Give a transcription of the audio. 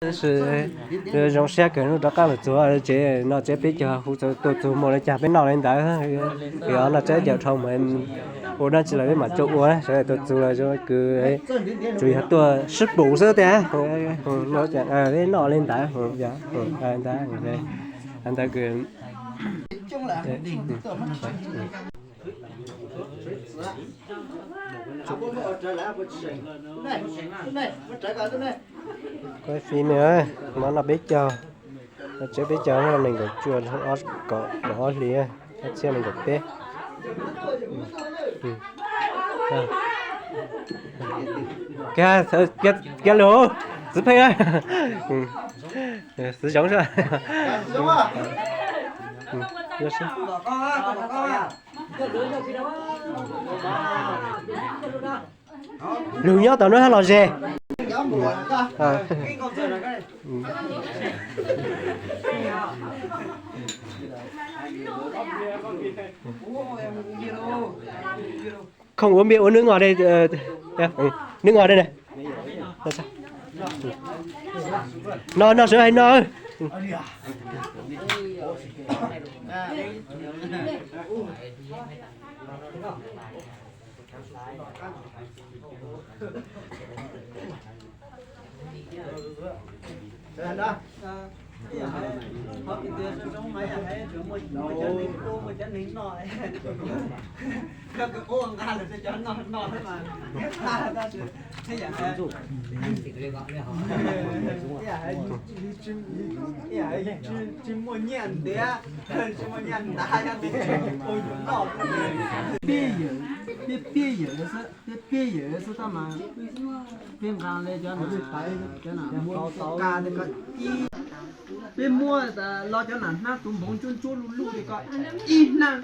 Tab sis zoo siab kawg hnub rov qab los txug tsev no tsev peb caug, hu tua txug muag li cas peb noj li ntawd. Yog no tsev caum dhau mus ua dab tsi los peb mam coj ua, sawv daws tuaj txug los zoo kws tsuas yog tuaj sib pum xwb tiag. Peb noj li ntawd, ntawd kws Kuv fi nws, hmo no peb caug, tsev peb caug no nees nkaum cuaj, kaum ob hlis, ob txhiab nees nkaum peb. Kiag lug, txiv pheej, txiv zoov. Lug nyob tau hnub hab los ze. Không uống bia uống nước ngọt đây. Nước ngọt đây này. No, no sửa hay no. Tsis muaj nyiaj ntiav, tsis muaj nyiaj ntav, yog tias peb yawm, peb peb yawm xwb, peb peb yawm xwb tab mas peb nqa li cov, cov ka, peb muab los cov nam hnab tus npoov ntsuab ntsuab luj luj li ko ib hnab.